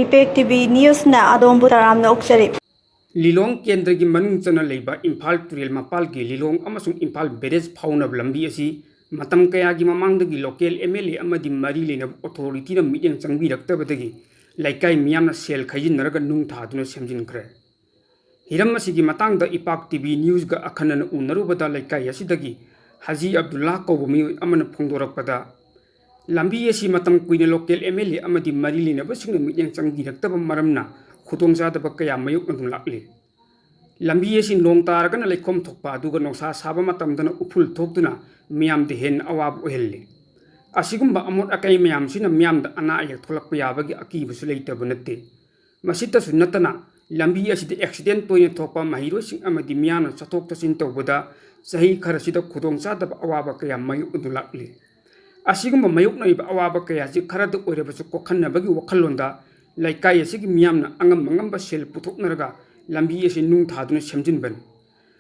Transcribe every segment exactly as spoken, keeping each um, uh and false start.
Impact T V ꯅ꯭ꯌꯨꯁꯅ ꯑꯗꯣꯝꯕꯨ ꯇꯔꯥꯝꯅ ꯑꯣꯛꯆꯔꯤ꯫ ꯂꯤꯂꯣꯡ ꯀꯦꯟꯗ꯭ꯔꯒꯤ ꯃꯅꯨꯡ ꯆꯟꯅ ꯂꯩꯕ ꯏꯝꯐꯥꯜ ꯇꯨꯔꯦꯜ ꯃꯄꯥꯜꯒꯤ ꯂꯤꯂꯣꯡ ꯑꯃꯁꯨꯡ ꯏꯝꯐꯥꯜ ꯕꯦꯔꯦꯖ ꯐꯥꯎꯅꯕ ꯂꯝꯕꯤ ꯑꯁꯤ ꯃꯇꯝ ꯀꯌꯥꯒꯤ ꯃꯃꯥꯡꯗꯒꯤ ꯂꯣꯀꯦꯜ ꯑꯦꯝ ꯑꯦꯜ ꯑꯦ ꯑꯃꯗꯤ ꯃꯔꯤ ꯂꯩꯅꯕ ꯑꯣꯊꯣꯔꯤꯇꯤꯅ ꯃꯤꯠꯌꯦꯡ ꯆꯪꯕꯤꯔꯛꯇꯕꯗꯒꯤ ꯂꯩꯀꯥꯏ ꯃꯤꯌꯥꯝꯅ ꯁꯦꯜ ꯈꯥꯏꯖꯤꯟꯅꯔꯒ ꯅꯨꯡ ꯊꯥꯗꯨꯅ ꯁꯦꯝꯖꯤꯟꯈ꯭ꯔꯦ꯫ ꯍꯤꯔꯝ ꯑꯁꯤꯒꯤ ꯃꯇꯥꯡꯗ ꯏꯄꯥꯛ ꯇꯤ ꯚꯤ ꯅ꯭ꯌꯨꯁꯒ ꯑꯈꯟꯅꯅ ꯎꯅꯔꯨꯕꯗ ꯂꯩꯀꯥꯏ ꯑꯁꯤꯗꯒꯤ ꯍꯥꯖꯤ ꯑꯕꯗꯨꯜꯂꯥ ꯀꯧꯕ ꯃꯤꯑꯣꯏ ꯑꯃꯅ ꯐꯣꯡꯗꯣꯔꯛꯄꯗ, ꯂꯝꯕꯤ ꯑꯁꯤ ꯃꯇꯝ ꯀꯨꯏꯅ ꯂꯣꯀꯦꯜ ꯑꯦꯝ ꯑꯦꯜ ꯑꯦ ꯑꯃꯗꯤ ꯃꯔꯤ ꯂꯩꯅꯕꯁꯤꯡꯅ ꯃꯤꯠꯌꯦꯡ ꯆꯪꯕꯤꯔꯛꯇꯕ ꯃꯔꯝꯅ ꯈꯨꯗꯣꯡꯆꯥꯗꯕ ꯀꯌꯥ ꯃꯥꯌꯣꯛꯅꯗꯨꯅ ꯂꯥꯛꯂꯤ꯫ ꯂꯝꯕꯤ ꯑꯁꯤ ꯅꯣꯡ ꯇꯥꯔꯒꯅ ꯂꯩꯈꯣꯝ ꯊꯣꯛꯄ, ꯑꯗꯨꯒ ꯅꯨꯡꯁꯥ ꯁꯥꯕ ꯃꯇꯝꯗꯅ ꯎꯐꯨꯜ ꯊꯣꯛꯇꯨꯅ ꯃꯤꯌꯥꯝꯗ ꯍꯦꯟꯅ ꯑꯋꯥꯕ ꯑꯣꯏꯍꯜꯂꯤ꯫ ꯑꯁꯤꯒꯨꯝꯕ ꯑꯃꯣꯠ ꯑꯀꯥꯏ ꯃꯌꯥꯝꯁꯤꯅ ꯃꯤꯌꯥꯝꯗ ꯑꯅꯥ ꯑꯌꯦꯛ ꯊꯣꯛꯂꯛꯄ ꯌꯥꯕꯒꯤ ꯑꯀꯤꯕꯁꯨ ꯂꯩꯇꯕ ꯅꯠꯇꯦ꯫ ꯃꯁꯤꯇꯁꯨ ꯅꯠꯇꯅ, ꯂꯝꯕꯤ ꯑꯁꯤꯗ ꯑꯦꯛꯁꯤꯗꯦꯟ ꯇꯣꯏꯅ ꯊꯣꯛꯄ, ꯃꯍꯩꯔꯣꯏꯁꯤꯡ ꯑꯃꯗꯤ ꯃꯤꯌꯥꯝꯅ ꯆꯠꯊꯣꯛ ꯆꯠꯁꯤꯟ ꯇꯧꯕꯗ ꯆꯍꯤ ꯈꯔꯁꯤꯗ ꯈꯨꯗꯣꯡꯆꯥꯗꯕ ꯑꯋꯥꯕ ꯀꯌꯥ ꯃꯥꯌꯣꯛꯅꯗꯨꯅ ꯂꯥꯛꯂꯤ꯫ ꯑꯁꯤꯒꯨꯝꯕ ꯃꯥꯌꯣꯛꯅꯔꯤꯕ ꯑꯋꯥꯕ ꯀꯌꯥꯁꯤ ꯈꯔꯗ ꯑꯣꯏꯔꯕꯁꯨ ꯀꯣꯛꯍꯟꯅꯕꯒꯤ ꯋꯥꯈꯜꯂꯣꯟꯗ ꯂꯩꯀꯥꯏ ꯑꯁꯤꯒꯤ ꯃꯤꯌꯥꯝꯅ ꯑꯉꯝ ꯑꯉꯝꯕ ꯁꯦꯜ ꯄꯨꯊꯣꯛꯅꯔꯒ ꯂꯝꯕꯤ ꯑꯁꯤ ꯅꯨꯡ ꯊꯥꯗꯨꯅ ꯁꯦꯝꯖꯤꯟꯕꯅꯤ꯫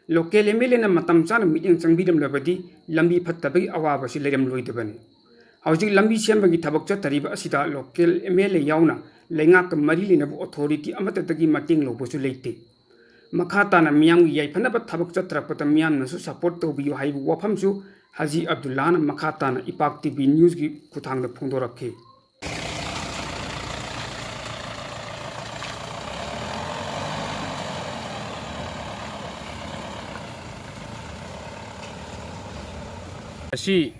ꯂꯣꯀꯦꯜ ꯑꯦꯝ ꯑꯦꯜ ꯑꯦꯅ ꯃꯇꯝ ꯆꯥꯅ ꯃꯤꯠꯌꯦꯡ ꯆꯪꯕꯤꯔꯝꯂꯕꯗꯤ ꯂꯝꯕꯤ ꯐꯠꯇꯕꯒꯤ ꯑꯋꯥꯕꯁꯤ ꯂꯩꯔꯝꯂꯣꯏꯗꯕꯅꯤ꯫ ꯍꯧꯖꯤꯛ ꯂꯝꯕꯤ ꯁꯦꯝꯕꯒꯤ ꯊꯕꯛ ꯆꯠꯊꯔꯤꯕ ꯑꯁꯤꯗ ꯂꯣꯀꯦꯜ ꯑꯦꯝ ꯑꯦꯜ ꯑꯦ ꯌꯥꯎꯅ ꯂꯩꯉꯥꯛꯀ ꯃꯔꯤ ꯂꯩꯅꯕ ꯑꯣꯊꯣꯔꯤꯇꯤ ꯑꯃꯠꯇꯇꯒꯤ ꯃꯇꯦꯡ ꯂꯧꯕꯁꯨ ꯂꯩꯇꯦ꯫ ꯃꯈꯥ ꯇꯥꯅ ꯃꯤꯌꯥꯝꯒꯤ ꯌꯥꯏꯐꯅꯕ ꯊꯕꯛ ꯆꯠꯊꯔꯛꯄꯗ ꯃꯤꯌꯥꯝꯅꯁꯨ ꯁꯄꯣꯔꯠ ꯇꯧꯕꯤꯌꯨ ꯍꯥꯏꯕ ꯋꯥꯐꯝꯁꯨ ꯍꯥꯖꯤ ꯑꯕꯗꯨꯜꯂꯥꯅ ꯃꯈꯥ ꯇꯥꯅ ꯏꯄꯥꯛ ꯇꯤ ꯚꯤ ꯅ꯭ꯌꯨꯁꯀꯤ ꯈꯨꯠꯊꯥꯡꯗ ꯐꯣꯡꯗꯣꯔꯛꯈꯤ꯫ ꯑꯁꯤ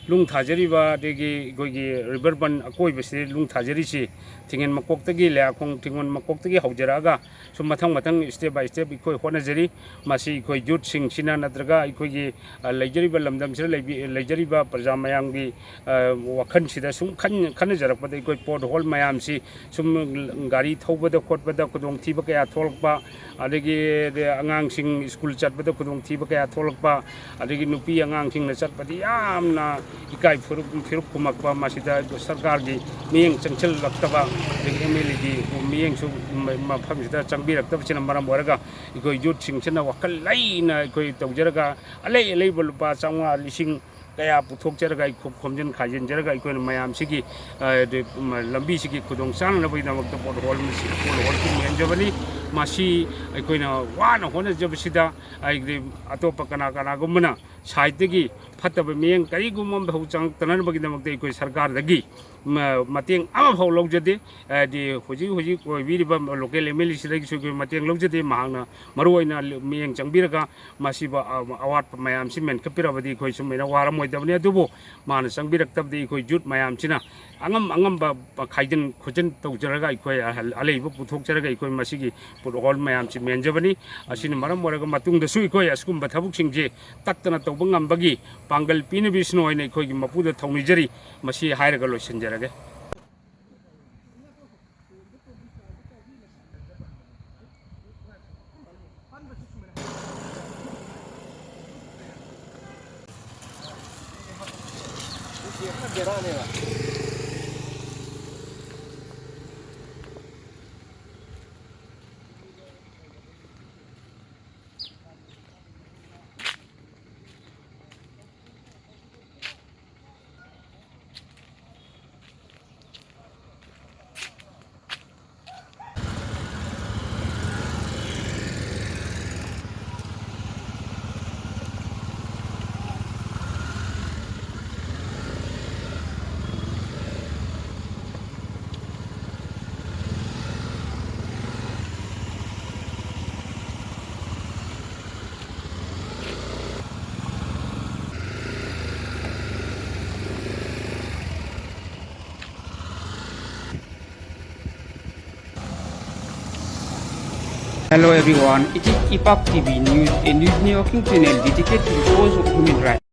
ꯅꯨꯡ ꯊꯥꯖꯔꯤꯕ, ꯑꯗꯒꯤ ꯑꯩꯈꯣꯏꯒꯤ ꯔꯤꯚꯔ ꯕꯟ ꯑꯀꯣꯏꯕꯁꯤꯗ ꯅꯨꯡ ꯊꯥꯖꯔꯤꯁꯤ ꯊꯤꯡꯉꯦꯟ ꯃꯀꯣꯛꯇꯒꯤ, ꯂꯩꯌꯥꯈꯣꯡ ꯊꯤꯡꯉꯦꯟ ꯃꯀꯣꯛꯇꯒꯤ ꯍꯧꯖꯔꯛꯑꯒ ꯁꯨꯝ ꯃꯊꯪ ꯃꯊꯪ step by step ꯑꯩꯈꯣꯏ ꯍꯣꯠꯅꯖꯔꯤ꯫ ꯃꯁꯤ ꯑꯩꯈꯣꯏ ꯌꯨꯠꯁꯤꯡꯁꯤꯅ ꯅꯠꯇ꯭ꯔꯒ ꯑꯩꯈꯣꯏꯒꯤ, ꯑ, ꯂꯩꯖꯔꯤꯕ ꯂꯝꯗꯝꯁꯤꯗ ꯂꯩꯕꯤ-, ꯂꯩꯖꯔꯤꯕ ꯄ꯭ꯔꯖꯥ ꯃꯌꯥꯝꯒꯤ, ꯑ, ꯋꯥꯈꯜꯁꯤꯗ ꯁꯨꯝ ꯈꯟ-, ꯈꯟꯅꯖꯔꯛꯄꯗ ꯑꯩꯈꯣꯏ ꯄꯣꯠ ꯍꯣꯜ ꯃꯌꯥꯝꯁꯤ ꯁꯨꯝ ꯒꯥꯔꯤ ꯊꯧꯕꯗ ꯈꯣꯠꯄꯗ ꯈꯨꯗꯣꯡꯊꯤꯕ ꯀꯌꯥ ꯊꯣꯛꯂꯛꯄ, ꯑꯗꯒꯤ ꯑꯉꯥꯡꯁꯤꯡ ꯁ꯭ꯀꯨꯜ ꯆꯠꯄꯗ ꯈꯨꯗꯣꯡꯊꯤꯕ ꯀꯌꯥ ꯊꯣꯛꯂꯛꯄ, ꯑꯗꯒꯤ ꯅꯨꯄꯤ ꯑꯉꯥꯡꯁꯤꯡꯅ ꯆꯠꯄꯗꯤ ꯌꯥꯝꯅ ꯏꯀꯥꯏ ꯐꯤꯔꯨꯞ, ꯐꯤꯔꯨꯞ ꯈꯨꯝꯃꯛꯄ, ꯃꯁꯤꯗ ꯁꯔꯀꯥꯔꯒꯤ ꯃꯤꯠꯌꯦꯡ ꯆꯪꯁꯤꯜꯂꯛꯇꯕ, ꯑꯗꯒꯤ ꯑꯦꯝ ꯑꯦꯜ ꯑꯦꯒꯤ ꯃꯤꯠꯌꯦꯡꯁꯨ ꯃꯐꯝꯁꯤꯗ ꯆꯪꯕꯤꯔꯛꯇꯕꯁꯤꯅ ꯃꯔꯝ ꯑꯣꯏꯔꯒ ꯑꯩꯈꯣꯏ ꯌꯨꯠꯁꯤꯡꯁꯤꯅ ꯋꯥꯈꯜ ꯂꯩꯅ ꯑꯩꯈꯣꯏ ꯇꯧꯖꯔꯒ ꯑꯂꯩ ꯑꯂꯩꯕ ꯂꯨꯄꯥ ꯆꯥꯝꯃꯉꯥ, ꯂꯤꯁꯤꯡ ꯀꯌꯥ ꯄꯨꯊꯣꯛꯆꯔꯒ, ꯑꯩꯈꯣꯏ ꯈꯣꯝꯖꯤꯟ ꯈꯥꯏꯖꯤꯟꯖꯔꯒ, ꯑꯩꯈꯣꯏꯅ ꯃꯌꯥꯝꯁꯤꯒꯤ, ꯑ, ꯑꯗꯨ, ꯃ-, ꯂꯝꯕꯤꯁꯤꯒꯤ ꯈꯨꯗꯣꯡ ꯆꯥꯅꯅꯕꯒꯤꯗꯃꯛꯇ ꯄꯣꯠ ꯍꯣꯜ, ꯄꯣꯠ ꯍꯣꯜꯁꯤꯡ ꯃꯦꯟꯖꯕꯅꯤ꯫ ꯃꯁꯤ ꯑꯩꯈꯣꯏꯅ ꯋꯥꯅ ꯍꯣꯠꯅꯖꯕꯁꯤꯗ, ꯍꯥꯏꯗꯤ, ꯑꯇꯣꯞꯄ ꯀꯅꯥ ꯀꯅꯥꯒꯨꯝꯕꯅ ꯁꯥꯏꯠꯇꯒꯤ ꯐꯠꯇꯕ ꯃꯤꯠꯌꯦꯡ ꯀꯔꯤꯒꯨꯝꯕ ꯑꯃꯐꯥꯎ ꯆꯪꯉꯛꯇꯅꯕꯒꯤꯗꯃꯛꯇ ꯑꯩꯈꯣꯏ ꯁꯔꯀꯥꯔꯗꯒꯤ, ꯃ-, ꯃꯇꯦꯡ ꯑꯃꯐꯥꯎ ꯂꯧꯖꯗꯦ꯫ ꯍꯥꯏꯗꯤ, ꯍꯧꯖꯤꯛ ꯍꯧꯖꯤꯛ ꯑꯣꯏꯕꯤꯔꯤꯕ ꯂꯣꯀꯦꯜ ꯑꯦꯝ ꯑꯦꯜ ꯑꯦꯁꯤꯗꯒꯤꯁꯨ ꯑꯩꯈꯣꯏ ꯃꯇꯦꯡ ꯂꯧꯖꯗꯦ꯫ ꯃꯍꯥꯛꯅ ꯃꯔꯨꯑꯣꯏꯅ ꯃꯤꯠꯌꯦꯡ ꯆꯪꯕꯤꯔꯒ ꯃꯁꯤꯕꯨ, ꯑ, ꯑꯋꯥꯠꯄ ꯃꯌꯥꯝꯁꯤ ꯃꯦꯟꯈꯠꯄꯤꯔꯕꯗꯤ ꯑꯩꯈꯣꯏ ꯁꯨꯝ ꯍꯦꯟꯅ ꯋꯥꯔꯝꯃꯣꯏꯗꯕꯅꯤ꯫ ꯑꯗꯨꯕꯨ ꯃꯥꯅ ꯆꯪꯕꯤꯔꯛꯇꯕꯗꯤ ꯑꯩꯈꯣꯏ ꯌꯨꯠ ꯃꯌꯥꯝꯁꯤꯅ ꯑꯉꯝ ꯑꯉꯝꯕ ꯈꯥꯏꯖꯤꯟ ꯈꯣꯠꯆꯤꯟ ꯇꯧꯖꯔꯒ, ꯑꯩꯈꯣꯏ ꯑꯍꯜ-, ꯑꯂꯩꯕ ꯄꯨꯊꯣꯛꯆꯔꯒ ꯑꯩꯈꯣꯏ ꯃꯁꯤꯒꯤ ꯄꯣꯠ ꯍꯣꯜ ꯃꯌꯥꯝꯁꯤ ꯃꯦꯟꯖꯕꯅꯤ꯫ ꯑꯁꯤꯅ ꯃꯔꯝ ꯑꯣꯏꯔꯒ ꯃꯇꯨꯡꯗꯁꯨ ꯑꯩꯈꯣꯏ ꯑꯁꯤꯒꯨꯝꯕ ꯊꯕꯛꯁꯤꯡꯁꯦ ꯇꯠꯇꯅ ꯇꯧꯕ ꯉꯝꯕꯒꯤ ꯄꯥꯡꯒꯜ ꯄꯤꯅꯕꯤꯁꯅꯨ ꯍꯥꯏꯅ ꯑꯩꯈꯣꯏꯒꯤ ꯃꯄꯨꯗ ꯊꯧꯅꯤꯖꯔꯤ꯫ ꯃꯁꯤ ꯍꯥꯏꯔꯒ ꯂꯣꯏꯁꯤꯟꯖꯔꯒꯦ꯫ Hello everyone, it is Ipak T V News, a news networking channel dedicated to the cause of human rights.